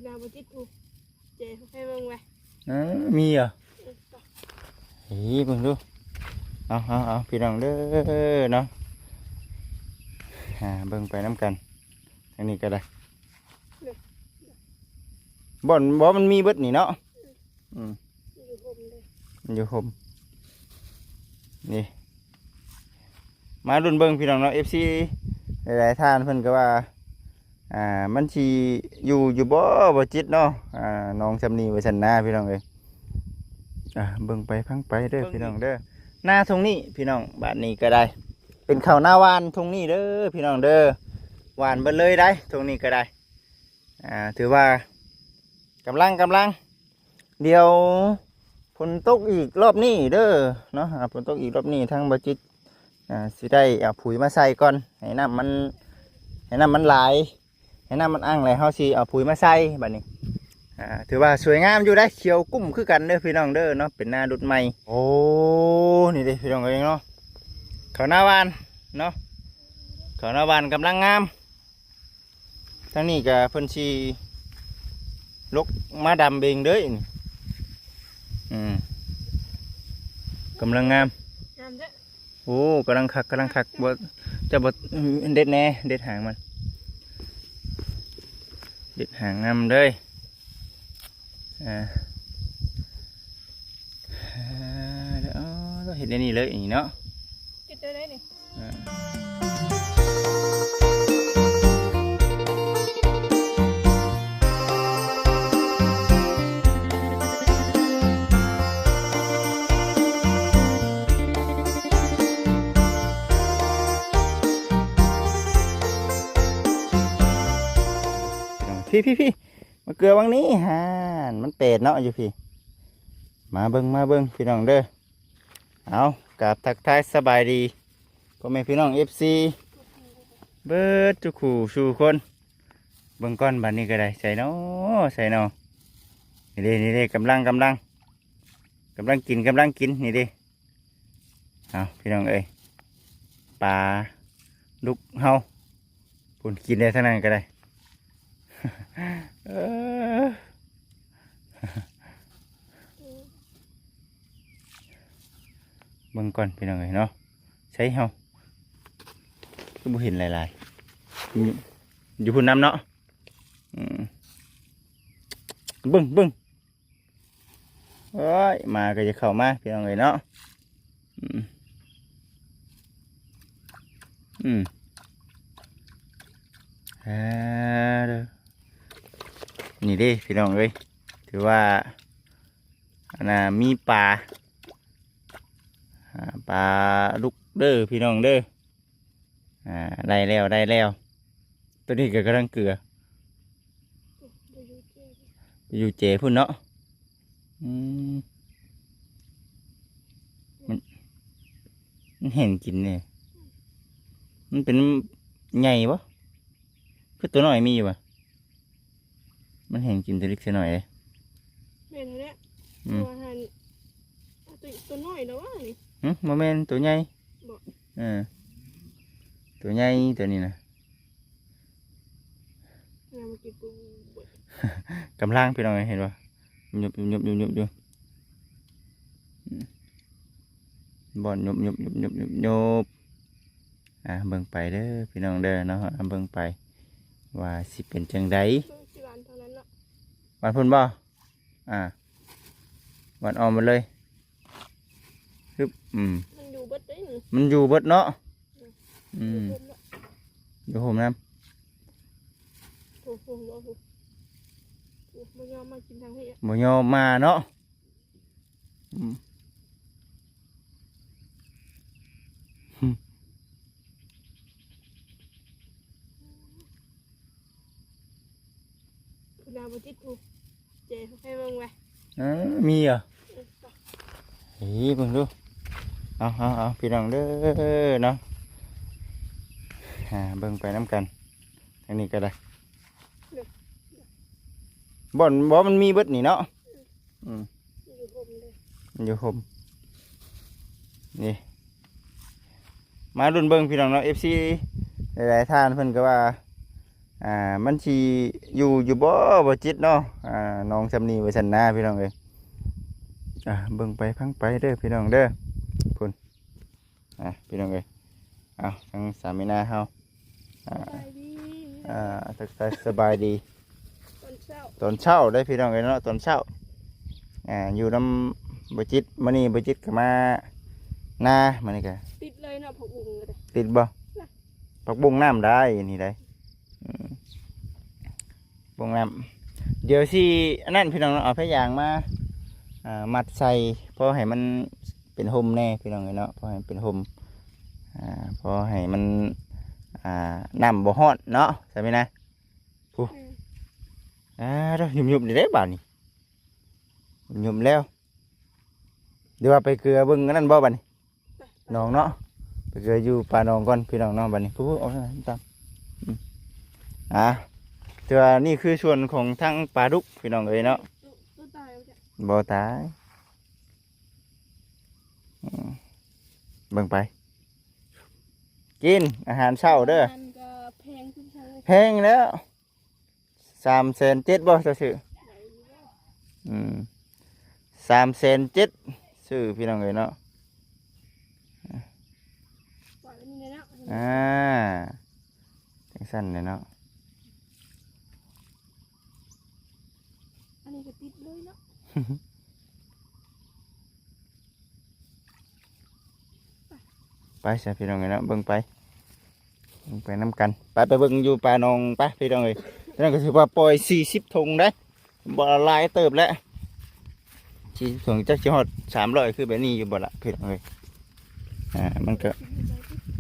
ນາບໍ່ຕິດຜູ້ ເຈໃຫ້ເບິ່ງໄວ້ ເອີ ມີເຫຣອ? ເອີ ເອີ ເບິ່ງດູ ເອົາ ເອົາ ເອົາ ພີ່ນ້ອງເດີເນາະ ອ່າ ເບິ່ງໄປນຳກັນ ທາງນີ້ກໍໄດ້ ບ່ອນ ບໍ່ ມັນມີເບິດນີ້ເນາະ ອືມ ຢູ່ຮົ່ມເດ້ ຢູ່ຮົ່ມ ນີ້ ມາລຸ້ນເບິ່ງພີ່ນ້ອງເນາະ ເອັຟຊີ ຫຼາຍໆທ່ານເພິ່ນກໍວ່າ ອ່າ ມັນຊິຢູ່ຢູ່ບໍ່ ບໍ່ຈິດເນາະ ອ່າ ໜອງຊ່ຳນີ້ວ່າຊັ້ນນາ ພີ່ນ້ອງເອີຍ ອ່າ ເບິ່ງໄປຟັງໄປເດີ ເບິ່ງ ພີ່ນ້ອງເດີ ນາທົ່ງນີ້ ພີ່ນ້ອງ ບາດນີ້ກໍໄດ້ ເປັນເຂົ້ານາຫວ່ານທົ່ງນີ້ເດີ ພີ່ນ້ອງເດີ ຫວ່ານເບິດເລີຍໄດ໋ ທົ່ງນີ້ກໍໄດ້ ອ່າ ຖືວ່າກຳລັງ ກຳລັງ ດຽວຝົນຕົກອີກລອບນີ້ເດີເນາະ ອ່າ ຝົນຕົກອີກລອບນີ້ ທາງບໍ່ຈິດ ອ່າ ຊິໄດ້ເອົາປຸຍມາໃສ່ກ່ອນ ໃຫ້ນ້ຳມັນ ໃຫ້ນ້ຳມັນຫຼາຍ ໃຫ້ນ້ຳມັນອັ່ງ ແລ້ວເຮົາຊິເອົາປຸຍມາໃສ່ບາດນີ້ ອ່າ ຖືວ່າສວຍງາມຢູ່ໄດ໋ ຂຽວກຸ້ມຄືກັນເດີພີ່ນ້ອງເດີເນາະ ເປັນນາດຸດໃໝ່ ໂອ້ ນີ້ເດ້ພີ່ນ້ອງເອີຍເນາະ ເຂົ້ານາຫວ່ານເນາະ ເຂົ້ານາຫວ່ານກຳລັງງາມ ທາງນີ້ກະເພິ່ນຊິລົກມາດຳເບັງເດີ ອືມ ກຳລັງງາມ ງາມເດີ ໂອ້ ກຳລັງຄັກ ກຳລັງຄັກ ບໍ່ ຈະບໍ່ ເດັດແດ່ ເດັດຫາງມັນ ເດັດຫາງນຳເດີ ອ່າ ເຮັດແນວນີ້ເລີຍນີ້ເນາະ ເຮັດໄດ້ນີ້ ອ່າ ພີ່ ພີ່ ພີ່ ມາເກືອວັງນີ້ ຫານ ມັນແປດເນາະ ຢູ່ພີ້ ມາເບິ່ງ ມາເບິ່ງ ພີ່ນ້ອງເດີ ເອົາ ກາບທັກທາຍສະບາຍດີ ພໍ່ແມ່ພີ່ນ້ອງເອັຟຊີ ເບິດທຸກຄູ່ສູ່ຄົນ ເບິ່ງກ່ອນ ບາດນີ້ກໍໄດ້ ໃສນໍ ໃສນໍ ນີ້ເດ້ ນີ້ເດ້ ກຳລັງ ກຳລັງ ກຳລັງກິນ ກຳລັງກິນ ນີ້ເດ້ ເອົາ ພີ່ນ້ອງເອີຍ ປາດຸກເຮົາ ພຸ້ນ ກິນໄດ້ທາງນັ້ນກໍໄດ້ ເອີ ເບິ່ງກ່ອນພີ່ນ້ອງເອີຍເນາະ ໃສເຮົາ ຄືບໍ່ເຫັນຫຼາຍໆ ຢູ່ ຢູ່ພຸ້ນນຳເນາະ ອືມ ເບິ່ງ ເບິ່ງ ໂອ້ຍ ໝາກໍຈະເຂົ້າມາ ພີ່ນ້ອງເອີຍເນາະ ອືມ ອືມ ອ່າ ເດີ ນີ້ເດ້ ພີ່ນ້ອງເອີຍ ຖືວ່າ ອັນນ່າ ມີປາ ອ່າ ປາດຸກເດີ ພີ່ນ້ອງເດີ ອ່າ ໄດ້ແລ້ວ ໄດ້ແລ້ວ ໂຕນີ້ກໍກຳລັງເກືອ ໄປຢູ່ເຈພຸ້ນເນາະ ອືມ ມັນ ມັນແຮງກິນເດ້ ມັນເປັນໃຫຍ່ບໍ່? ຄືໂຕນ້ອຍມີຢູ່ຫວາ? ມັນແຮງກິນແຕ່ເລັກແຕ່ນ້ອຍເດ້ ແມ່ນແລ້ວ ອືມ ຕົວຫັ້ນ ເອົາໂຕ ໂຕນ້ອຍແລ້ວຫວານີ້ ຫຶ ບໍ່ແມ່ນ ໂຕໃຫຍ່ ບໍ່ ເອີ ໂຕໃຫຍ່ໂຕນີ້ນະ ຍັງບໍ່ກິນ ກຳລັງ ພີ່ນ້ອງເຫັນບໍ່? ຍຸບໆໆໆ ຢູ່ ອືມ ບ່ອນຍຸບໆໆໆ ຍຸບ ອ່າ ເບິ່ງໄປເດີພີ່ນ້ອງເດີເນາະ ເບິ່ງໄປວ່າຊິເປັນຈັ່ງໃດ ເບິ່ງຊິຫວ່ານທາງນັ້ນເນາະ ຫວ່ານພຸ້ນບໍ່? ອ່າ ຫວ່ານອ້ອມໝົດເລີຍ ຮຶບ ອືມ ມັນຢູ່ເບິດເດ້ນີ້ ມັນຢູ່ເບິດເນາະ ອືມ ຢູ່ຮົ່ມນຳ ໂອ້ໂຫ ບໍ່ຍອມມາກິນທາງນີ້ ບໍ່ຍອມມາເນາະ ອືມ ພຸ້ນນະ ບໍ່ຕິດຜູ້ ເຈໃຫ້ເບິ່ງໄວ້ ເອີ ມີເຫຣອ? ເອີ ເອີ ເບິ່ງດູ ເອົາ ເອົາ ເອົາ ພີ່ນ້ອງເດີເນາະ ອ່າ ເບິ່ງໄປນຳກັນ ທາງນີ້ກໍໄດ້ ບ່ອນ ບໍ່ ມັນມີເບິດນີ້ເນາະ ອືມ ຢູ່ຮົ່ມເດ້ ຢູ່ຮົ່ມ ນີ້ ມາລຸ້ນເບິ່ງພີ່ນ້ອງເນາະ ເອັຟຊີ ຫຼາຍໆທ່ານເພິ່ນກໍວ່າ ອ່າ ມັນຊິຢູ່ຢູ່ບໍ່ ບໍ່ຈິດເນາະ ອ່າ ໜອງຊ່ຳນີ້ວ່າຊັ້ນນາ ພີ່ນ້ອງເອີຍ. ອ່າ ເບິ່ງໄປຟັງໄປເດີ ພີ່ນ້ອງເດີ ພຸ້ນ. ອ່າ ພີ່ນ້ອງເອີຍ ເອົາ ທາງສາມີນາເຮົາ ອ່າ ສະບາຍດີ ອ່າ ທັກທາຍສະບາຍດີ ຕອນເຊົ້າ ຕອນເຊົ້າເດ້ ພີ່ນ້ອງເອີຍເນາະ ຕອນເຊົ້າ. ອ່າ ຢູ່ນຳບໍ່ຈິດ ມື້ນີ້ບໍ່ຈິດກໍມານາ ມື້ນີ້ກໍ ຕິດເລີຍເນາະ ຜັກບຸ້ງກໍໄດ້ ຕິດບໍ່? ນະ ຜັກບຸ້ງນ້ຳໄດ້ ນີ້ໄດ້ ອືມ ບົ້ງນ້ຳ ດຽວຊິອັນນັ້ນ ພີ່ນ້ອງເນາະ ເອົາຜ້າຢາງມາ ອ່າ ມັດໃສ່ ພໍໃຫ້ມັນເປັນຮົ່ມແດ່ ພີ່ນ້ອງເອີຍເນາະ ພໍໃຫ້ເປັນຮົ່ມ ອ່າ ພໍໃຫ້ມັນ ອ່າ ນ້ຳບໍ່ຮ້ອນເນາະ ສາມີນາ ຜູ້ ອືມ ອ່າ ດຽວຍຸບໆ ນີ້ເດ້ບາດນີ້ ຍຸບແລ້ວ ຫຼືວ່າໄປເກືອເບິ່ງອັນນັ້ນບໍ່ບາດນີ້? ໜອງເນາະ ໄປເກືອຢູ່ປາໜອງກ່ອນ ພີ່ນ້ອງເນາະ ບາດນີ້ ຜູ້ໆ ອອກທາງນັ້ນຕາມ ອືມ ອ່າ ແຕ່ວ່ານີ້ຄືສ່ວນຂອງທາງປາດຸກ ພີ່ນ້ອງເອີຍເນາະ ໂຕ ໂຕຕາຍບໍ່? ບໍ່ຕາຍ ອືມ ເບິ່ງໄປ ກິນອາຫານເຊົ້າເດີ ອາຫານກໍແພງຂຶ້ນເລີຍ ແພງແລ້ວ. ສາມແສນເຈັດບໍ່ ເຈົ້າຊື້? ອືມ ສາມແສນເຈັດ ຊື້ ພີ່ນ້ອງເອີຍເນາະ ປະມານນີ້ແຫຼະເນາະ ອ່າ ຈັ່ງຊັ້ນແຫຼະເນາະ ອັນນີ້ກໍຕິດເລີຍເນາະ. ໄປຊະ ພີ່ນ້ອງເອີຍເນາະ ເບິ່ງໄປ ເບິ່ງໄປນຳກັນ ໄປ ໄປເບິ່ງຢູ່ປາໜອງ ໄປ ພີ່ນ້ອງເອີຍ. ນັ້ນກໍຖືວ່າປ່ອຍສີ່ສິບຖົງເດ້ ບໍ່ຫຼາຍເຕີບແລ້ວ ສີ່ສິບຖົງ ຈັກຊິຮອດສາມຮ້ອຍ ຄືແບບນີ້ຢູ່ບໍ່ລະ ພີ່ນ້ອງເອີຍ. ອ່າ ມັນກໍ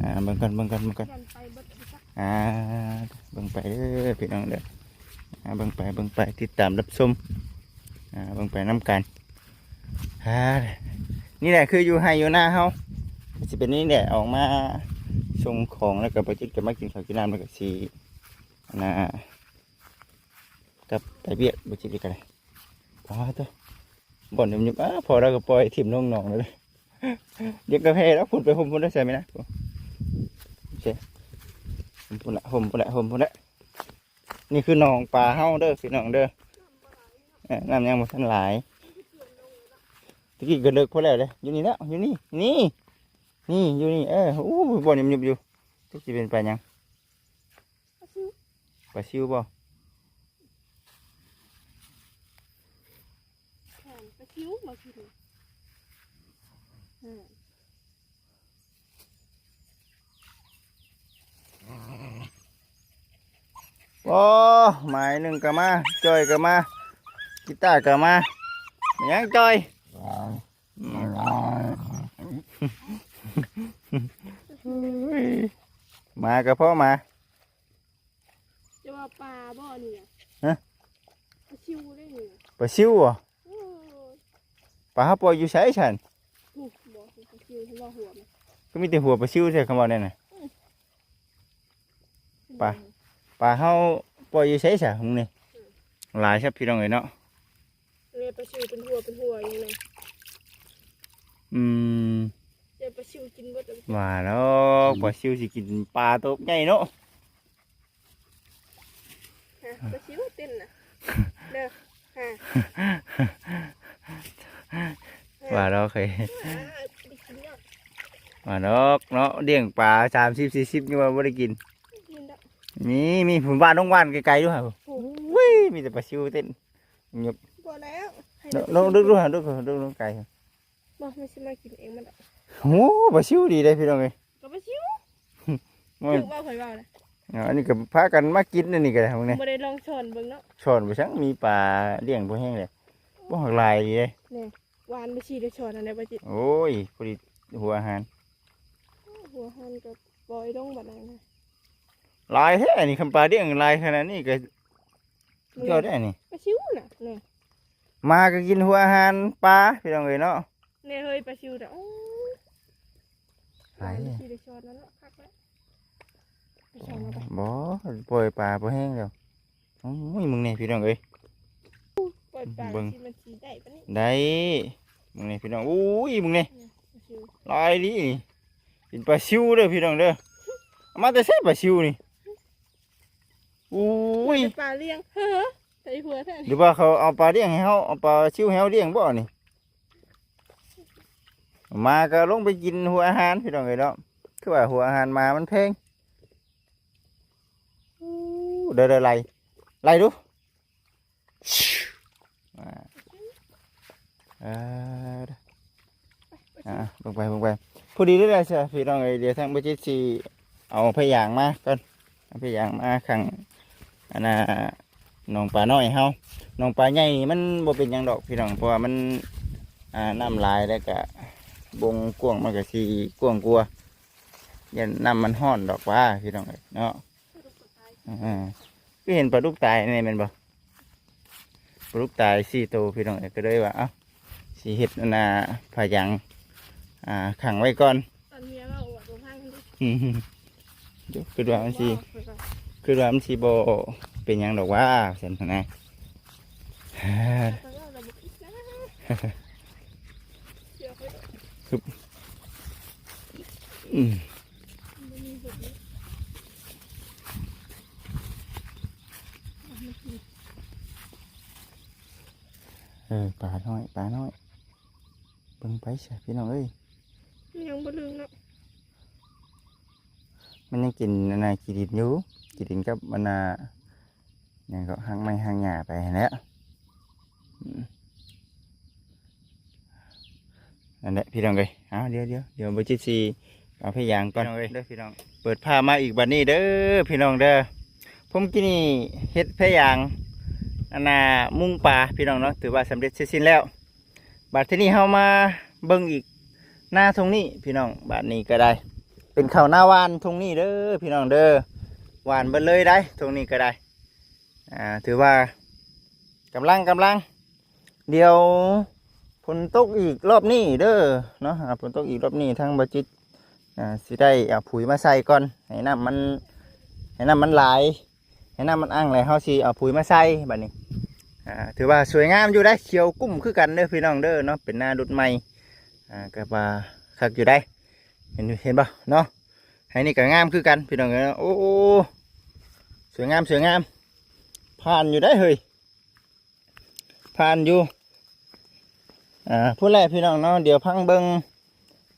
ອ່າ ເບິ່ງກ່ອນ ເບິ່ງກ່ອນ ເບິ່ງກ່ອນ ອ່າ ເບິ່ງໄປເດີ ພີ່ນ້ອງເດີ ອ່າ ເບິ່ງໄປ ເບິ່ງໄປ ຕິດຕາມຮັບຊົມ ອ່າ ເບິ່ງໄປນຳກັນ. ອ່າ ນີ້ແຫຼະຄືຢູ່ໄຮ່ຢູ່ນາເຮົາ ຊິເປັນນີ້ແຫຼະ ອອກມາສົ່ງຂອງ ແລ້ວກໍບໍ່ຈິດກໍມາກິນເຂົ້າກິນນ້ຳ ແລ້ວກໍຊິ ອັນນ່າ ກັບໄປວຽກ ບໍ່ຈິດກໍໄດ້. ອໍ ໂທ້ ບ່ອນຍຸບໆ ອ້າ ພໍລາວກໍປ່ອຍຖິ້ມລົງໜອງເລີຍ ດຽວກາແຟແລ້ວ ພຸ້ນໄປຮົ່ມພຸ້ນເດີ ໃສ່ໄໝນະ ໂອເຄ ຮົ່ມພຸ້ນລະ ຮົ່ມພຸ້ນລະ ຮົ່ມພຸ້ນລະ. ນີ້ຄືໜອງປາເຮົາເດີ ພີ່ນ້ອງເດີ ເອີ ນ້ຳຍັງບໍ່ທັນຫຼາຍ ຕະກີ້ກໍເລິກພໍແລ້ວເດ້ ຢູ່ນີ້ແລ້ວ ຢູ່ນີ້ ນີ້ ນີ້ ຢູ່ນີ້ ເອີ ໂອ້ ບ່ອນຍຸບໆ ຢູ່ ຈັກຊິເປັນປາຫຍັງ ປາຊິວ ປາຊິວບໍ່? ປາຊິວ ປາຊິວ ໂອ້ ໝາຍໜຶ່ງກໍມາ ຈ້ອຍກໍມາ ກີຕາກໍມາ ແມ່ນຫຍັງຈ້ອຍ? ໝາກໍພໍໝາ ຈະວ່າປາບໍ່ນີ້ນະ? ຮະ? ປາຊິວເດ້ນີ້ນະ ປາຊິວບໍ່? ໂອ້ ປາເຮົາປ່ອຍຢູ່ໃສຊັ້ນ? ໂອ້ ບໍ່ ປາຊິວ ເຫັນບໍ່ຫົວມັນ ກໍມີແຕ່ຫົວປາຊິວແທ້ ຄຳເວົ້າແນວນັ້ນ ອືມ ປາ ປາເຮົາປ່ອຍຢູ່ໃສຊະມື້ນີ້? ອືມ ຫຼາຍຊະ ພີ່ນ້ອງເອີຍເນາະ ເອີ ປາຊິວເປັນຫົວເປັນຫົວຢູ່ນີ້ ອືມ ແຕ່ປາຊິວກິນເບິດແລ້ວ ວ່າດອກ ປາຊິວຊິກິນປາໂຕໃຫຍ່ເນາະ. ຮະ ປາຊິວເຕັ້ນນະ ເດີ ຮະ ວ່າດອກເອີຍ ອ່າ ບໍ່ໄດ້ກິນດອກ ວ່າດອກເນາະ ລ້ຽງປາສາມສິບສີ່ສິບຍັງວ່າບໍ່ໄດ້ກິນ ກິນດອກ ມີ ມີພຸ້ນ ບ້ານນ້ອງຫວານໄກໆຢູ່ຫັ້ນ ໂອ້ຍ ມີແຕ່ປາຊິວເຕັ້ນ ຍຸບ ບໍ່ແລ້ວ ໃຫ້ ໂດ ໂດ ໂດ ໂດ ໂດ ໂດ ໄກ ບໍ່ ມັນຊິມາກິນເອງມັນດອກ ໂອ້ ປາຊິວດີເດ້ ພີ່ນ້ອງເອີຍ ກໍປາຊິວ ໂອ້ຍ ຖືກບໍ່ ຂ້ອຍເວົ້ານະ ເອີ ອັນນີ້ກໍພາກັນມາກິນ ອັນນີ້ກໍໄດ້ ມື້ນີ້ບໍ່ໄດ້ລອງຊ້ອນເບິ່ງເນາະ ຊ້ອນໄປຊັ້ນ ມີປາລ້ຽງພໍແຮງເດ້ ບໍ່ ຮັກຫຼາຍດີເດ້ ນີ້ ຫວານໄປສີ່ໄດ້ຊ້ອນອັນໃດບໍ່ຈິດ ໂອ້ຍ ພໍດີຫົວອາຫານ ຫົວອາຫານກໍປ່ອຍລົງບັດນັ້ນນະ ຫຼາຍແທ້ນີ້ ຄັນປາລ້ຽງຫຼາຍຂະໜາດນີ້ກໍສຸດຍອດແທ້ນີ້ ປາຊິວນະ ນີ້ ໝາກໍກິນຫົວອາຫານປາ ພີ່ນ້ອງເອີຍເນາະ ແນ່ເຮີຍ ປາຊິວນະ ໂອ້ຍ ຫຼາຍ ຊິໄດ້ຊ້ອນແລ້ວເນາະ ຄັກແລ້ວ ໄປຊ້ອນມາໄປ ບໍ່ ປ່ອຍປາພໍແຮງແລ້ວ ໂອ້ຍ ມຶງແນ່ ພີ່ນ້ອງເອີຍ ປ່ອຍປາ ເບິ່ງ ຊິມັນຊິໄດ້ປານນີ້ ໄດ້ ມຶງແນ່ ພີ່ນ້ອງ ໂອ້ຍ ມຶງແນ່ ນີ້ ປາຊິວ ຫຼາຍດີນີ້ ເປັນປາຊິວເດີ ພີ່ນ້ອງເດີ ເອົາມາແຕ່ໃສປາຊິວນີ້? ໂອ້ຍ ປາລ້ຽງ ເຮີ ໃສ່ຫົວແທ້ ຫຼືວ່າເຂົາເອົາປາລ້ຽງໃຫ້ເຮົາ ເອົາປາຊິວໃຫ້ເຮົາລ້ຽງບໍ່ນີ້? ໝາກໍລົງໄປກິນຫົວອາຫານ ພີ່ນ້ອງເອີຍເນາະ ຄືວ່າຫົວອາຫານໝາມັນແພງ. ໂອ້ ໄດ້ໆ ໄລ່ ໄລ່ດູ. ອ່າ ເອີ ອ່າ ເບິ່ງໄປ ເບິ່ງໄປ ພໍດີເລີຍຊະ ພີ່ນ້ອງເອີຍ. ດຽວທາງບໍ່ຈິດຊິເອົາພະຍາງມາກ່ອນ ເອົາພະຍາງມາຂັງ ອັນນ່າ ໜອງປານ້ອຍເຮົາ. ໜອງປາໃຫຍ່ນີ້ມັນບໍ່ເປັນຫຍັງດອກ ພີ່ນ້ອງ ເພາະວ່າມັນ ອ່າ ນ້ຳຫຼາຍ ແລ້ວກະບົງກວ້າງ ມັນກະຊິກວ້າງກວ່າ. ຢ້ານນ້ຳມັນຮ້ອນດອກຫວາ ພີ່ນ້ອງເອີຍເນາະ. ອ່າ ຄືເຫັນປາດຸກຕາຍນີ້ແມ່ນບໍ່? ປາດຸກຕາຍສີ່ໂຕ ພີ່ນ້ອງເອີຍ ກໍເລີຍວ່າ ເອົ້າ ຊິເຮັດອັນນ່າ ພະຍາງ ອ່າ ຂັງໄວ້ກ່ອນ. ຕອນເມຍເວົ້າອວດບໍ່ຟັງເດ້ ອືມ ຄິດວ່າມັນຊິ ເວົ້າ ຄິດວ່າມັນຊິບໍ່ເປັນຫຍັງດອກຫວາ ຊັ້ນນະ. ເຮົາເວົ້າແລ້ວບໍ່ຄິດນະ ເຊື່ອຂ້ອຍເດີ ອືມ ມັນບໍ່ມີຜົນເດ້. ເອີ ປານ້ອຍ ປານ້ອຍ ເບິ່ງໄປຊະ ພີ່ນ້ອງເອີຍ ມັນຍັງບໍ່ເລິງເນາະ. ມັນຍັງກິນອັນນ່າ ຂີ້ດິນຢູ່ ຂີ້ດິນກັບອັນນ່າ ຫຍັງກໍ ຮາກໄມ້ຮາກຫຍ້າໄປຫັ້ນແຫຼະ. ອືມ ນັ້ນແຫຼະ ພີ່ນ້ອງເອີຍ. ເອົາ ດຽວ ດຽວ ດຽວບໍ່ຈິດຊິເອົາພະຍາງກ່ອນ ພີ່ນ້ອງເອີຍ ເດີພີ່ນ້ອງ. ເປີດພາບມາອີກບັດນີ້ເດີພີ່ນ້ອງເດີ. ຜົມກີ້ນີ້ເຮັດພະຍາງ ອັນນ່າ ມຸງປາ ພີ່ນ້ອງເນາະ ຖືວ່າສຳເລັດເສັດສິ້ນແລ້ວ. ບາດທີນີ້ເຮົາມາເບິ່ງອີກນາທົ່ງນີ້ພີ່ນ້ອງ. ບາດນີ້ກໍໄດ້ເປັນເຂົ້ານາຫວ່ານທົ່ງນີ້ເດີພີ່ນ້ອງເດີ. ຫວ່ານເບິດເລີຍໄດ໋ທົ່ງນີ້ກໍໄດ້. ອ່າ ຖືວ່າກຳລັງ ກຳລັງ ດຽວຝົນຕົກອີກລອບນີ້ເດີເນາະ. ອ່າ ຝົນຕົກອີກລອບນີ້ ທາງບໍ່ຈິດ ອ່າ ຊິໄດ້ເອົາປຸຍມາໃສ່ກ່ອນ ໃຫ້ນ້ຳມັນ ໃຫ້ນ້ຳມັນຫຼາຍ ໃຫ້ນ້ຳມັນອັ່ງ ແລ້ວເຮົາຊິເອົາປຸຍມາໃສ່ບາດນີ້. ອ່າ ຖືວ່າສວຍງາມຢູ່ໄດ໋ ຂຽວກຸ້ມຄືກັນເດີພີ່ນ້ອງເດີເນາະ. ເປັນນາດຸດໃໝ່ ອ່າ ກໍວ່າຄັກຢູ່ໄດ໋ ເຫັນ ເຫັນບໍ່ເນາະ. ໄຮ່ນີ້ກໍງາມຄືກັນພີ່ນ້ອງເອີຍເນາະ. ໂອ້ ສວຍງາມ ສວຍງາມ ຜ່ານຢູ່ໄດ໋ເຮີ້ຍ ຜ່ານຢູ່. ອ່າ ພຸ້ນແຫຼະພີ່ນ້ອງເນາະ ດຽວພັງເບິ່ງ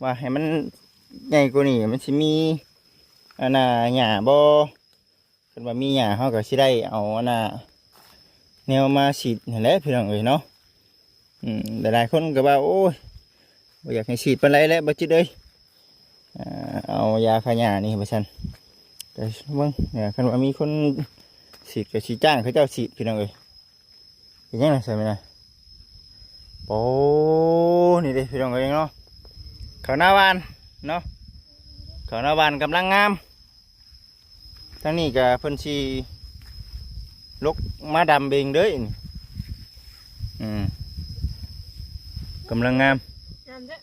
ວ່າໃຫ້ມັນໃຫຍ່ກວ່ານີ້ ມັນຊິມີ ອັນນ່າ ຫຍ້າບໍ່. ຄັນວ່າມີຫຍ້າ ເຮົາກໍຊິໄດ້ເອົາ ອັນນ່າ ແນວມາສີດຫັ້ນແຫຼະພີ່ນ້ອງເອີຍເນາະ. ອືມ ຫຼາຍໆຄົນກໍວ່າ ໂອ້ຍ ບໍ່ຢາກໃຫ້ສີດປານໃດແຫຼະ ບໍ່ຈິດເອີຍ. ອ່າ ເອົາຢາຂ້າຫຍ້ານີ້ວ່າຊັ້ນ ກໍເບິ່ງ ຄັນວ່າມີຄົນສີດກໍຊິຈ້າງເຂົາເຈົ້າສີດພີ່ນ້ອງເອີຍ. ເປັນຫຍັງນະ ໃສ່ໄປນະ ໂອ້ ນີ້ເດ້ພີ່ນ້ອງເອີຍເນາະ ເຂົ້ານາຫວ່ານເນາະ ເຂົ້ານາຫວ່ານກຳລັງງາມ. ທາງນີ້ກໍເພິ່ນຊິລົກມາດຳເອງເດີ. ອືມ ກຳລັງງາມ ງາມເດ້.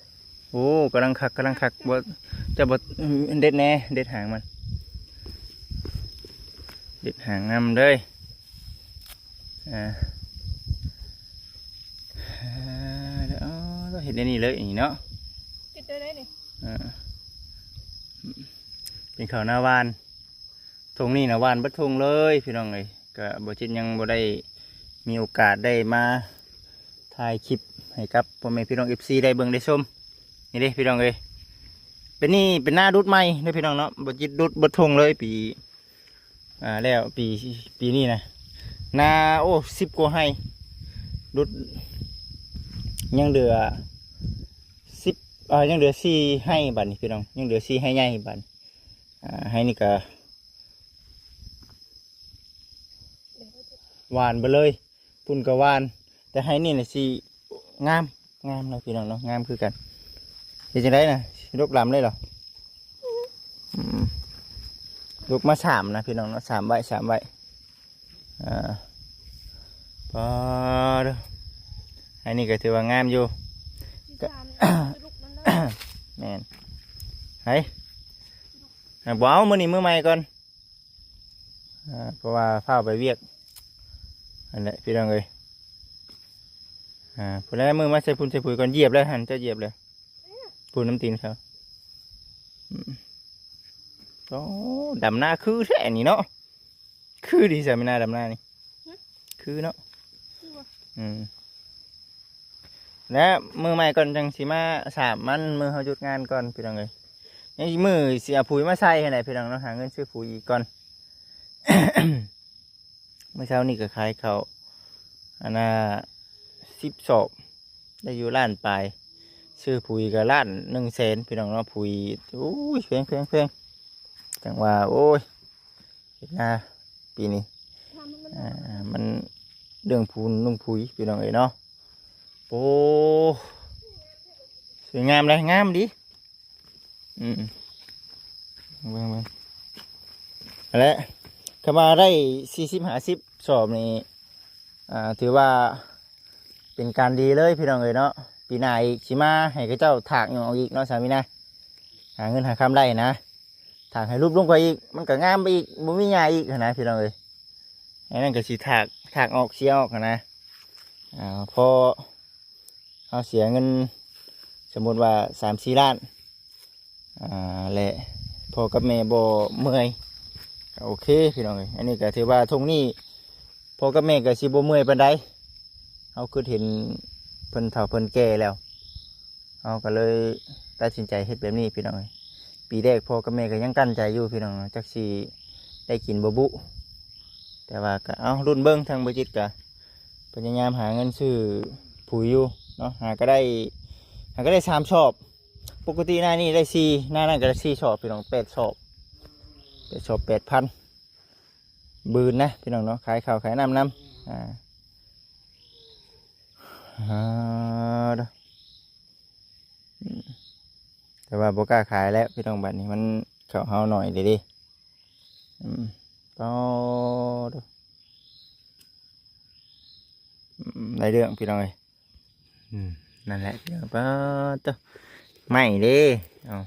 ໂອ້ ກຳລັງຄັກ ກຳລັງຄັກ. ບໍ່ ເຈົ້າບໍ່ເດັດແດ່ ເດັດຫາງມັນ ເດັດຫາງນຳເດີ. ອ່າ ເຮັດແນວນີ້ເລີຍນີ້ເນາະ ເຮັດໄດ້ນີ້. ອ່າ ເປັນເຂົ້ານາຫວ່ານ. ທົ່ງນີ້ນະຫວ່ານເບິດທົ່ງເລີຍພີ່ນ້ອງເອີຍ. ກະບໍ່ຈິດຍັງບໍ່ໄດ້ມີໂອກາດໄດ້ມາຖ່າຍຄລິບໃຫ້ກັບພໍ່ແມ່ພີ່ນ້ອງເອັຟຊີໄດ້ເບິ່ງໄດ້ຊົມ. ນີ້ເດ້ພີ່ນ້ອງເອີຍ ເປັນນີ້ເປັນນາດຸດໃໝ່ເດີພີ່ນ້ອງເນາະ. ບໍ່ຈິດດຸດເບິດທົ່ງເລີຍປີ ອ່າ ແລ້ວປີ ປີນີ້ນະ ນາ ໂອ້ ສິບກວ່າໄຮ່ ດຸດ ຍັງເຫຼືອສິບ ເອີ ຍັງເຫຼືອສີ່ໄຮ່ບາດນີ້ພີ່ນ້ອງ ຍັງເຫຼືອສີ່ໄຮ່ໃຫຍ່ບາດ. ອ່າ ໄຮ່ນີ້ກະຫວ່ານເບິດເລີຍ ພຸ້ນກະຫວ່ານ ແຕ່ໄຮ່ນີ້ນະຊິງາມ ງາມເນາະພີ່ນ້ອງເນາະ ງາມຄືກັນ. ເຮັດຈັ່ງໃດນະ ຊິລົກລຳເລີຍເນາະ? ອືມ ລົກມາສາມນະພີ່ນ້ອງເນາະ ສາມໄວ້ ສາມໄວ້. ອ່າ ປາດ ໄຮ່ນີ້ກະຖືວ່າງາມຢູ່ ແມ່ນ ໄຮ່ ບໍ່ເອົາ ມື້ນີ້ມື້ໃໝ່ກ່ອນ. ອ່າ ເພາະວ່າຟ້າວໄປວຽກ ນັ້ນແຫຼະພີ່ນ້ອງເອີຍ. ອ່າ ພຸ້ນແຫຼະ ມື້ມາໃສ່ຝຸ່ນໃສ່ປຸຍກ່ອນ. ຢຽບແລ້ວຫັ້ນ ເຈົ້າຢຽບແລ້ວ ຝຸ່ນນຳຕີນເຂົາ. ອືມ ໂອ້ ດຳນາຄືແທ້ນີ້ເນາະ ຄື ຄືດີ ສາມີນາດຳນານີ້ ຫຶ? ຄືເນາະ ຄືວ່າ ອືມ ແລະມື້ໃໝ່ກ່ອນຈັ່ງຊິມາສາບມັນ ມື້ເຮົາຢຸດງານກ່ອນ ພີ່ນ້ອງເອີຍ. ຍັງອີກມື້ຊິເອົາປຸ໋ຍມາໃສ່ຫັ້ນແຫຼະ ພີ່ນ້ອງເນາະ ຫາເງິນຊື້ປຸ໋ຍອີກກ່ອນ. ມື້ເຊົ້ານີ້ກໍຂາຍເຂົ້າ ອັນນ່າ ສິບສອບ ໄດ້ຢູ່ລ້ານປາຍ ຊື້ປຸ໋ຍກໍລ້ານໜຶ່ງແສນ ພີ່ນ້ອງເນາະ. ປຸ໋ຍ ໂອ້ຍ ແພງໆໆ ຈັ່ງວ່າ ໂອ້ຍ ເຮັດນາປີນີ້ ອ່າ ມັນເລື່ອງປູນນຸ່ງປຸ໋ຍ ພີ່ນ້ອງເອີຍເນາະ. ໂອ້ ສວຍງາມເດ້ ງາມດີ. ອືມ ເບິ່ງໆ ຫັ້ນແຫຼະ ຄຳວ່າໄດ້ສີ່ສິບຫ້າສິບສອບນີ້ ອ່າ ຖືວ່າເປັນການດີເລີຍ ພີ່ນ້ອງເອີຍເນາະ. ປີໜ້າອີກຊິມາໃຫ້ເຂົາເຈົ້າຖາກຫຍັງອອກອີກເນາະ ສາມີນາ ຫາເງິນຫາຄຳໄດ້ນະ. ຖາກໃຫ້ຫຼຸບລົງໄປອີກ ມັນກໍງາມໄປອີກ ບໍ່ມີຫຍ້າອີກຫັ້ນນະ ພີ່ນ້ອງເອີຍ. ອັນນັ້ນກໍຊິຖາກ ຖາກອອກ ເສຍອອກຫັ້ນນະ. ອ່າ ພໍເຮົາເສຍເງິນ ສົມມຸດວ່າສາມສີ່ລ້ານ ອ່າ ແລະພໍ່ກັບແມ່ບໍ່ເມື່ອຍ ກໍໂອເຄ ພີ່ນ້ອງເອີຍ. ອັນນີ້ກໍຖືວ່າທົ່ງນີ້ພໍ່ກັບແມ່ກໍຊິບໍ່ເມື່ອຍປານໃດ. ເຮົາຄິດເຫັນເພິ່ນເຖົ້າເພິ່ນແກ່ແລ້ວ ເຮົາກໍເລີຍຕັດສິນໃຈເຮັດແບບນີ້ ພີ່ນ້ອງເອີຍ. ປີແລກພໍ່ກັບແມ່ກໍຍັງກັ້ນໃຈຢູ່ ພີ່ນ້ອງເນາະ ຈັກຊິໄດ້ກິນບໍ່ບຸ ແຕ່ວ່າກໍເອົາລຸ້ນເບິ່ງ. ທາງບໍ່ຈິດກໍພະຍາຍາມຫາເງິນຊື້ປຸ໋ຍຢູ່ເນາະ ຫາກໍໄດ້ ຫາກໍໄດ້ສາມສອບ. ປົກກະຕິໜ້ານີ້ໄດ້ສີ່ ໜ້ານັ້ນກໍໄດ້ສີ່ສອບ ພີ່ນ້ອງ ແປດສອບ ແປດສອບ ແປດພັນ ບືນນະ ພີ່ນ້ອງເນາະ ຂາຍເຂົ້າຂາຍນ້ຳນຳ ອ່າ ອ່າ ເດີ ອືມ ແຕ່ວ່າບໍ່ກ້າຂາຍແລ້ວ ພີ່ນ້ອງ ບັດນີ້ມັນເຂົ້າເຮົາໜ້ອຍເດ້ ອືມ ປາໂຕ ອືມ ໄດ້ເລື່ອງ ພີ່ນ້ອງເອີຍ. ອືມ ນັ້ນແຫຼະ ປາໂຕ ໄມ້ເດ້ ເອົາ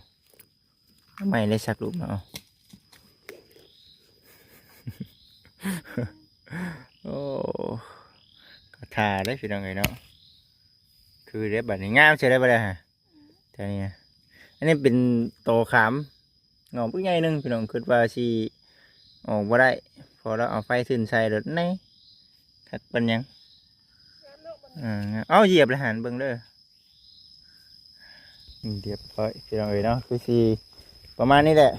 ເອົາໄມ້ໄດ້ສັກຮູບເນາະ ເອົາ ໂອ້ ກໍທ່າເດ້ ພີ່ນ້ອງເອີຍເນາະ. ຄືເດ້ ບັດນີ້ງາມໃຊ້ໄດ້ບໍ່ໄດ້ຫະ ແຖວນີ້ນະ. ອັນນີ້ເປັນຕໍຂາມ ງອກບັກໃຫຍ່ໜຶ່ງ ພີ່ນ້ອງ ຄິດວ່າຊິອອກບໍ່ໄດ້ ພໍລາວເອົາໄຟທຶນໃສ່ໂລດແນ່ ຄັກປານຫຍັງ. ເອົາ ຢຽບລະຫັນເບິ່ງເດີ ຮຽບຮ້ອຍ ພີ່ນ້ອງເອີຍເນາະ. ຄືຊິປະມານນີ້ແຫຼະ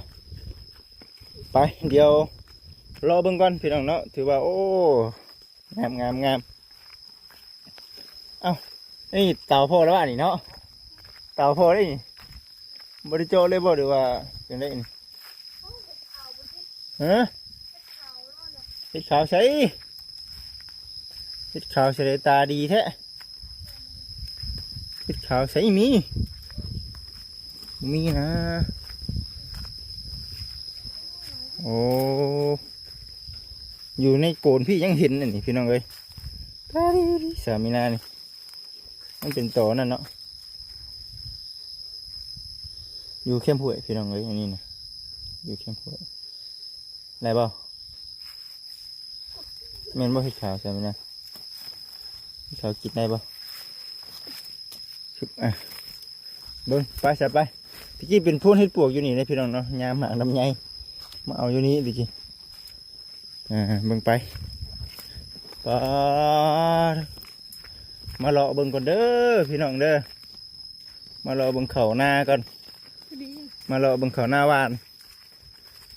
ໄປ ດຽວລໍເບິ່ງກ່ອນ ພີ່ນ້ອງເນາະ. ຖືວ່າ ໂອ້ ງາມ ງາມ ງາມ. ເອົ້າ ນີ້ເຕົາພໍ່ແລ້ວຫວານີ້ເນາະ ເຕົາພໍ່ເດ້ນີ້ ບໍ່ໄດ້ເຈາະເລີຍບໍ່ ຫຼືວ່າຈັ່ງໃດນີ້? ຮະ ເຫັດຂາວໃສ ເຫັດຂາວໃສ ຕາດີແທ້ ເຫັດຂາວໃສ ມີ ມີນະ. ໂອ້ ຢູ່ໃນໂກນພີ້ຍັງເຫັນອັນນີ້ ພີ່ນ້ອງເອີຍ ຕາດີ ສາມີນານີ້ ມັນເປັນຕໍນັ້ນເນາະ ຢູ່ແຄມຫ້ວຍ ພີ່ນ້ອງເອີຍ. ອັນນີ້ນະ ຢູ່ແຄມຫ້ວຍ ໄດ້ບໍ່? ແມ່ນບໍ່ ເຫັດຂາວ ສາມີນາ ເຫັດຂາວກິນໄດ້ບໍ່? ຊຶບ ອ່ະ ເບິ່ງ ໄປຊະໄປ. ຕະກີ້ເປັນໂພນເຫັດປວກຢູ່ນີ້ເດ້ ພີ່ນ້ອງເນາະ ຍາມໝາກລຳໄຍ ມາເອົາຢູ່ນີ້ຕະກີ້. ອ່າ ເບິ່ງໄປ ປາ ມາເລາະເບິ່ງກ່ອນເດີ ພີ່ນ້ອງເດີ ມາເລາະເບິ່ງເຂົ້ານາກ່ອນ ມາເລາະເບິ່ງເຂົ້ານາຫວານ.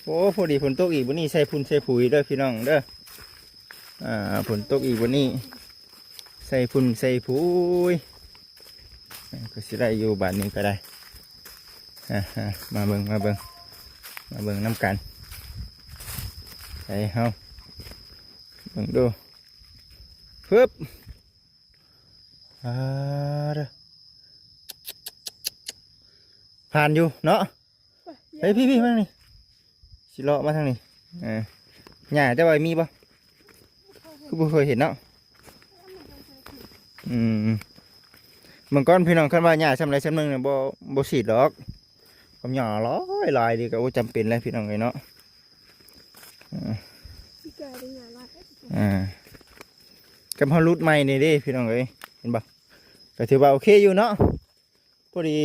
ໂອ້ ພໍດີຝົນຕົກອີກ ມື້ນີ້ໃສ່ຝຸ່ນໃສ່ປຸ໋ຍເດີ ພີ່ນ້ອງເດີ. ອ່າ ຝົນຕົກອີກມື້ນີ້ ໃສ່ຝຸ່ນໃສ່ປຸ໋ຍ ກໍຊິໄດ້ຢູ່ບາດນີ້ກໍໄດ້. ອ່າ ມາເບິ່ງ ມາເບິ່ງ ມາເບິ່ງນຳກັນ ໃສ່ເຮົາເບິ່ງດູ ຟຶບ ອ່າ ເດີ ຜ່ານຢູ່ເນາະ. ເຮີ້ຍ ພີ່ໆ ມາທາງນີ້ ຊິເລາະມາທາງນີ້. ເອີ ຫຍ້າເຈົ້າວ່າມີບໍ່? ຄືບໍ່ເຄີຍເຫັນເນາະ. ອືມ ເບິ່ງກ່ອນພີ່ນ້ອງ ຄັນວ່າຫຍ້າຊ່ຳໃດຊ່ຳໜຶ່ງນີ້ ບໍ່ ບໍ່ສີດດອກ ຄຳຫຍ້າຫຼາຍໆ ນີ້ກໍ ໂອ້ ຈຳເປັນແລ້ວພີ່ນ້ອງເອີຍເນາະ. ອ່າ ອ່າ ກັບເຮົາຫຼຸດໃໝ່ນີ້ເດ້ພີ່ນ້ອງເອີຍ ເຫັນບໍ່? ກໍຖືວ່າໂອເຄຢູ່ເນາະ. ພໍດີ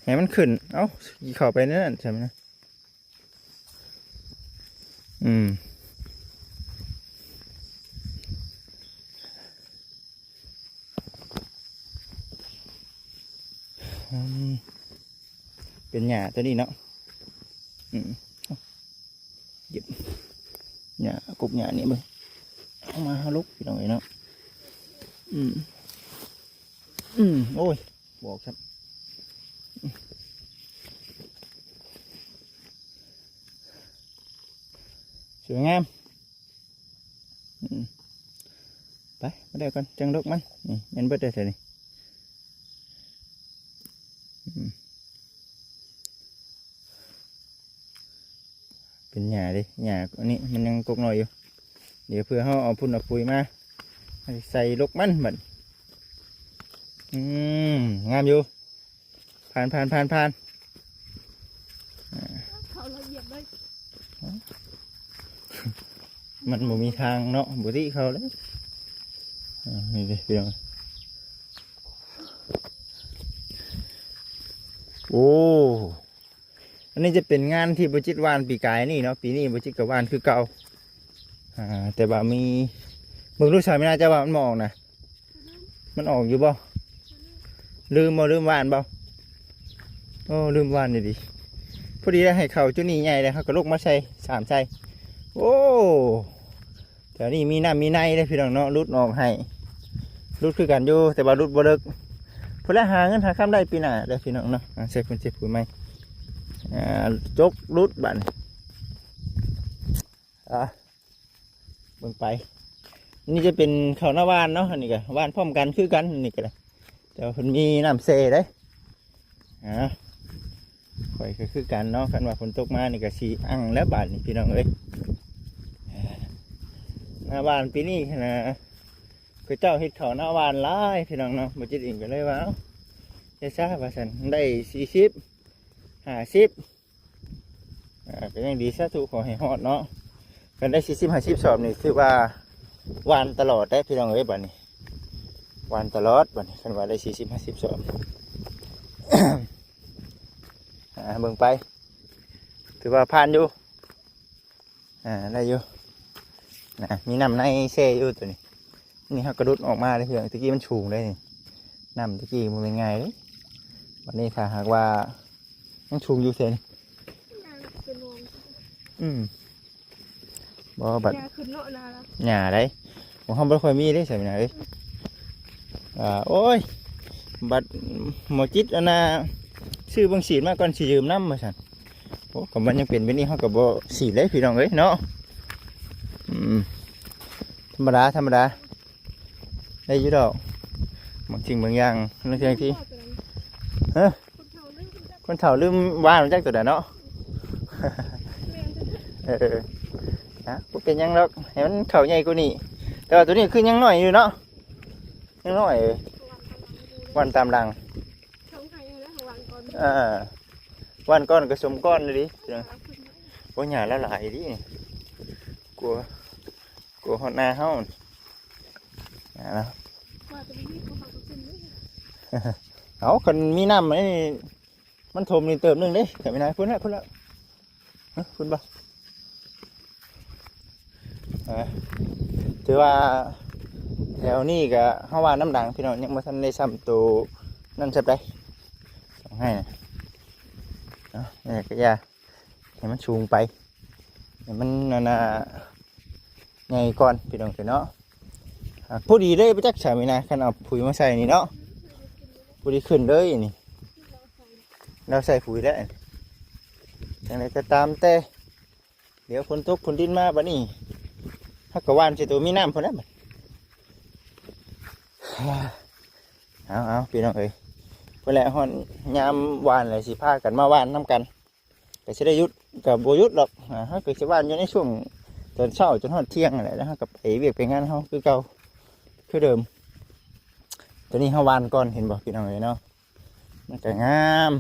ໃຫ້ມັນຂຶ້ນ ເອົ້າ ຊິເຂົ້າໄປໃນນັ້ນຊັ້ນນະ. ອືມ ອືມ ເປັນຫຍ້າຕົວນີ້ເນາະ ອືມ ເກັບຫຍ້າ ກົກຫຍ້ານີ້ເບິ່ງ ເອົາມາຫາລົກ ພີ່ນ້ອງເອີຍເນາະ ອືມ ອືມ ໂອ້ຍ ບອກຊ້ຳ ສວຍງາມ ອືມ ໄປ ມາໄດ້ກ່ອນ ຈັ່ງລົກມັນ ນີ້ ແມ່ນເບິດແລ້ວແຖວນີ້ ອືມ ເປັນຫຍ້າເດ້ ຫຍ້າອັນນີ້ມັນຍັງກົກນ້ອຍຢູ່ ດຽວເພື່ອເຮົາເອົາຝຸ່ນເອົາປຸຍມາ ໃສ່ລົກມັນບັດ ອືມ ງາມຢູ່ ຜ່ານ ຜ່ານ ຜ່ານ ຜ່ານ ອ່າ ເຂົາລະອຽດເລີຍ ມັນບໍ່ມີທາງເນາະ ບໍ່ຕິເຂົາເລີຍ ອ່າ ນີ້ເດ້ພີ່ນ້ອງ ໂອ້ ອັນນີ້ຈະເປັນງານທີ່ບໍ່ຈິດຫວ່ານປີກາຍນີ້ເນາະ ປີນີ້ບໍ່ຈິດກໍຫວ່ານຄືເກົ່າ ອ່າ ແຕ່ວ່າມີ ເບິ່ງລູກສາວມີນາ ເຈົ້າວ່າມັນບໍ່ອອກນະ ມັນອອກຢູ່ບໍ່? ລືມບໍ່? ລືມຫວ່ານບໍ່? ໂອ້ ລືມຫວ່ານອີ່ຫຼີ ພໍດີໄດ້ໃຫ້ເຂົ້າຈຸດນີ້ໃຫຍ່ແລ້ວ ເຮົາກໍລົກມາໃສ່ ສາມໃສ່ ໂອ້ ແຖວນີ້ມີນ້ຳມີໃນເດ້ພີ່ນ້ອງເນາະ ຫຼຸດອອກໃຫ້ ຫຼຸດຄືກັນຢູ່ ແຕ່ວ່າຫຼຸດບໍ່ເລິກ ພຸ້ນແຫຼະ ຫາເງິນຫາຄຳໄດ້ປີໜ້າເດີພີ່ນ້ອງເນາະ ອ່າ ໃສ່ຝຸ່ນໃສ່ປຸຍໃໝ່ ອ່າ ຈົກຫຼຸດບາດນີ້ ອ່າ ເບິ່ງໄປ ນີ້ຈະເປັນເຂົ້ານາຫວ່ານເນາະ ອັນນີ້ກໍຫວ່ານພ້ອມກັນຄືກັນ ນີ້ກໍໄດ້ ແຕ່ວ່າເພິ່ນມີນ້ຳແຊ່ເດ້ ອ່າ ຂ້ອຍກໍຄືກັນເນາະ ຄັນວ່າຝົນຕົກມານີ້ກໍຊິອັ່ງແລ້ວບາດນີ້ພີ່ນ້ອງເອີຍ ນາຫວ່ານປີນີ້ຫັ້ນນະ ເຂົາເຈົ້າເຮັດເຂົ້ານາຫວ່ານຫຼາຍພີ່ນ້ອງເນາະ ບໍ່ຈິດເອງກໍເລີຍວ່າ ເອົາ ເຮັດຊະວ່າຊັ້ນ ໄດ້ສີ່ສິບ ຫ້າສິບ ອ່າ ກໍຍັງດີ ສາທຸ ຂໍໃຫ້ຮອດເນາະ ຄັນໄດ້ສີ່ສິບ ຫ້າສິບສອບນີ້ ຖືວ່າຫວ່ານຕະຫຼອດເດ້ພີ່ນ້ອງເອີຍ ບາດນີ້ ຫວ່ານຕະຫຼອດບາດນີ້ ຄັນວ່າໄດ້ສີ່ສິບ ຫ້າສິບສອບ ອ່າ ເບິ່ງໄປ ຖືວ່າຜ່ານຢູ່ ອ່າ ໄດ້ຢູ່ນະ ມີນ້ຳໃນແຊ່ຢູ່ຕົວນີ້ ນີ້ເຮົາກະດຸດອອກມາເດ້ ເພື່ອນ ຕະກີ້ມັນສູງເດ້ນີ້ ນ້ຳຕະກີ້ບໍ່ແມ່ນງ່າຍເດ້ ບັດນີ້ຖ້າຫາກວ່າ ຍັງສູງຢູ່ເທື່ອນີ້ ອືມ ບໍ່ ບັດຫຍ້າຂຶ້ນເນາະນາລະ ຫຍ້າໃດ ຂອງເຮົາບໍ່ຄ່ອຍມີເດ້ ສາມີນາເອີຍ ອ່າ ໂອ້ຍ ບັດໝໍຈິດອັນນ່າ ຊື້ເບິ່ງສີດມາກ່ອນ ຊິຢືມນຳວ່າຊັ້ນ ໂອ້ ກໍມັນຍັງເປັນແບບນີ້ ເຮົາກໍບໍ່ສີດເດ້ພີ່ນ້ອງເອີຍເນາະ ອືມ ທຳມະດາ ທຳມະດາ ໄດ້ຢູ່ດອກ ບາງສິ່ງບາງຢ່າງ ລາງເທື່ອທີ່ ຮະ ຄົນເຖົ້າລືມຫວ່ານຈັກຕົວໃດເນາະ ເອີ ນະ ບໍ່ເປັນຫຍັງດອກ ໃຫ້ມັນເຂົ້າໃຫຍ່ກວ່ານີ້ ແຕ່ວ່າຕົວນີ້ຄືຍັງນ້ອຍຢູ່ເນາະ ຍັງນ້ອຍ ຫວ່ານຕາມຫຼັງ ເອີ ຫວ່ານກ່ອນກໍສົມກ່ອນອີ່ຫຼີ ໂອ້ ຫຍ້າລະຫຼາຍອີ່ຫຼີນີ້ ກົວ ກົວຮອດນາເຮົາ ເອົາ ຄັນມີນ້ຳນີ້ ມັນຖົມນີ້ເຕີບໜຶ່ງເດ້ ແຕ່ໄປນາ ພຸ້ນແຫຼະ ພຸ້ນແຫຼະ ຮະ ພຸ້ນບໍ່? ອ່າ ຖືວ່າແຖວນີ້ກະເຮົາວ່ານ້ຳດັງພີ່ນ້ອງ ຍັງບໍ່ທັນໄດ້ຊ່ຳໂຕນັ້ນຊ່ຳໃດ ໃຫ້ນະ ເອົາ ແມ່ນກະຢ່າ ໃຫ້ມັນສູງໄປ ໃຫ້ມັນ ອັນນ່າ ໃຫຍ່ກ່ອນພີ່ນ້ອງເອີຍເນາະ ອ່າ ພໍດີເລີຍ ບໍ່ຈັກສາມີນາ ຄັນເອົາປຸຍມາໃສ່ນີ້ເນາະ ພໍດີຂຶ້ນເລີຍນີ້ ລາວໃສ່ປຸຍແລ້ວ ຈັ່ງໃດກໍຕາມແຕ່ ດຽວຝົນຕົກຝົນດິນມາບັດນີ້ ເຮົາກໍຫວ່ານໃສ່ໂຕມີນ້ຳພຸ້ນແຫຼະບັດ ເອົາໆ ພີ່ນ້ອງເອີຍ ພຸ້ນແຫຼະ ຮອດຍາມຫວ່ານແລ້ວ ຊິພາກັນມາຫວ່ານນຳກັນ ກໍຊິໄດ້ຢຸດ ກໍບໍ່ຢຸດດອກ ອ່າ ເຮົາກໍຊິຫວ່ານຢູ່ໃນຊ່ວງຕອນເຊົ້າຈົນຮອດທ່ຽງນັ້ນແຫຼະ ແລ້ວເຮົາກໍໄປວຽກໄປງານເຮົາຄືເກົ່າ ຄືເດີມ ຕອນນີ້ເຮົາຫວ່ານກ່ອນ ເຫັນບໍ່ພີ່ນ້ອງເອີຍເນາະ ມັນກໍງາມ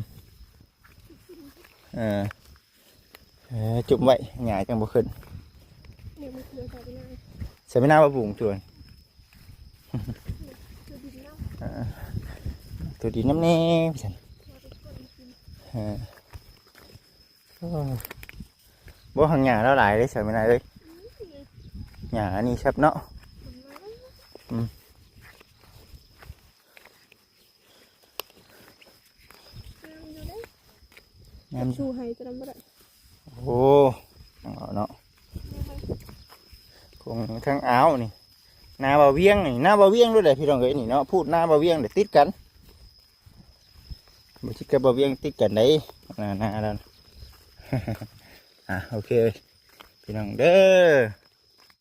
ເອີ ເອີ ຈຸ້ມໄວ້ ຫຍ້າຈັ່ງບໍ່ຂຶ້ນ ໃສ່ໄປນາ ໃສ່ໄປນາບໍ່ປຸງຈວນ ເອີ ໂຕດິນນຳແດ່ ວ່າຊັ້ນ ເອີ ໂອ້ຍ ບໍ່ ຫາກຫຍ້າລາວຫຼາຍເດ້ ສາມີນາເອີຍ ຫຍ້າອັນນີ້ແຊບເນາະ ອືມ. ຍາມ ສູ້ໄຮ່ຈະນຳບໍ່ໄດ້ ໂອ້ ເນາະ ຄົງທາງອາວນີ້ ນາບ່າວວຽງນີ້ ນາບ່າວວຽງໂລດແຫຼະພີ່ນ້ອງເອີຍ ນີ້ເນາະ ພູດນາບ່າວວຽງເດ ຕິດກັນ ບໍ່ຕິດກັບບ່າວວຽງ ຕິດກັນເດ້ ນາ ນາລາວ ອ່ະ ໂອເຄ ພີ່ນ້ອງເດີ.